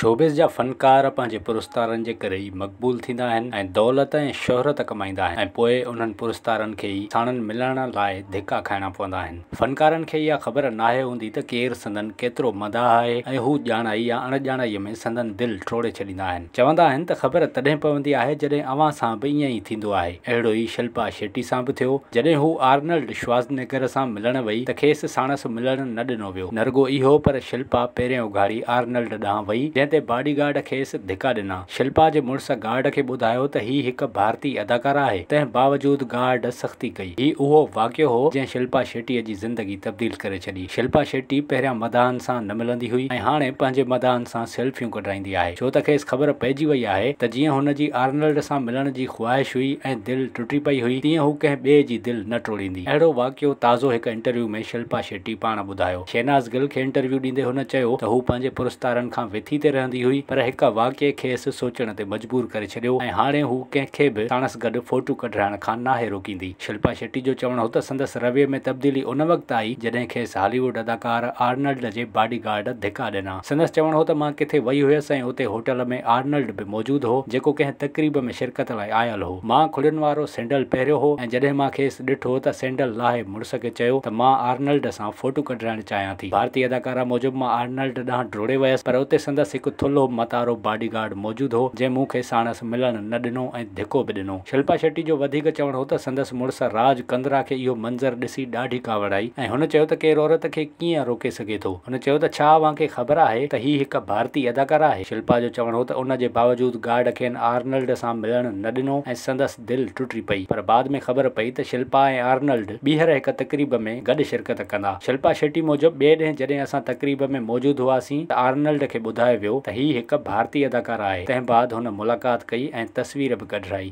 Showbiz جا فنڪار پنهنجي پرستارن جي ڪري ئي مقبول ٿيندا آهن ۽ دولت ۽ شهرت ڪمائيندا آهن ۽ پوء انهن پرستارن کي ئي ساڻن ملڻ لاء ڌڪا کائڻا پوندا آهن. فنڪارن کي اها خبر ناهي هوندي ته ڪير سندن ڪيترو مداح آهي ۽ هو ڄاڻائي يا اڻ ڄاڻائي ۾ سندن دل ٽوڙي ڇڏيندا آهن. چوندا آهن ته خبر تڏهن پوندي آهي جڏهن اوهان سان به ائين ئي ٿيندو آهي. اهڙو ئي شلپا شيٽي سان به ٿيو. جڏهن هو آرنلڊ شوازنيگر سان ملڻ وئي ته کيس ساڻس ملڻ نه ڏنو ويو. نه رڳو اهو پر شلپا پيرين اگهاڙي آرنلڊ ڏانهن وئي جنهن تي باڊي گارڊ کيس ڌڪا ڏنا. شلپا جي مڙس گارڊ کي ٻڌايو ته هي هڪ ڀارتي اداڪاره آهي تنهن باوجود گارڊ سختي ڪئي. هي اهو واقعو هو جنهن شلپا شيٽي جي زندگي تبديل ڪري ڇڏي. شلپا شيٽي پهريان مداحن سان نه ملندي هئي ۽ هاڻي پنهنجي مداحن سان سيلفيون ڪڍرائيندي آهي ڇو ته کيس خبر پئجي وئي آهي ته جيئن هن جي آرنلڊ سان ملڻ جي خواهش هئي ۽ دل ٽٽي پئي هئي تيئن هو ڪنهن ٻئي جي دل نه ٽوڙيندي. اهڙو واقعو تازو هڪ انٽرويو ۾ شلپا شيٽي پاڻ ٻڌايو. شهناز گل کي انٽرويو ڏيندي هن چيو ته هو پنهنجي پرستارن کان وٿي تي رهندي هئي پر هڪ واقعي کيس سوچڻ تي مجبور ڪري ڇڏيو ۽ هاڻي هو ڪنهن کي به ساڻس گڏ فوٽو ڪڍرائڻ کان ناهي روڪيندي. شلپا شيٽي جو چوڻ هو ته سندس رويي ۾ تبديلي ان وقت آئي جڏهن کيس هالي ووڊ اداڪار آرنلڊ جي باڊي گارڊ ڌڪا ڏنا. سندس چوڻ هو ته مان ڪٿي وئي هيس ۽ اتي هوٽل ۾ آرنلڊ به موجود هو جيڪو ڪنهن تقريب ۾ شرڪت لاء آيل هو. مان کڙين وارو سينڊل پهريو هو ۽ جڏهن مان کيس ڏٺو ته سينڊل لاهي مڙس کي چيو ته مان آرنلڊ سان فوٽو ڪڍرائڻ چاهيان ٿي. ڀارتي اداڪارا موجب مان آرنلڊ ڏانهن ڊوڙي ويس پر اتي سندس هڪ ٿلهو متارو باڊي گارڊ موجود هو جنهن مون کي ساڻس ملڻ نه ڏنو ۽ ڌڪو به ڏنو. شلپا شيٽي جو وڌيڪ چوڻ هو ته سندس مڙس راج ڪندرا کي اهو منظر ڏسي ڏاڍي ڪاوڙ آئي ۽ هن چيو ته ڪير عورت کي ڪيئن روڪي سگهي ٿو. هن چيو ته ڇا اوهان کي خبر آهي ته هي هڪ ڀارتي اداڪارا آهي؟ شلپا جو چوڻ هو ته ان جي باوجود گارڊ کين آرنلڊ سان ملڻ نه ڏنو ۽ سندس دل ٽٽي پئي پر بعد ۾ خبر پئي ته شلپا ۽ آرنلڊ ٻيهر هڪ تقريب ۾ گڏ شرڪت ڪندا. شلپا شيٽي موجب ٻئي ڏينهن جڏهن اسان تقريب ۾ موجود هئاسين ته آرنلڊ کي ٻڌايو ويو ته هي هڪ ڀارتي اداڪار آهي تنهن بعد هن ملاقات ڪئي ۽ تصوير به ڪڍرائي.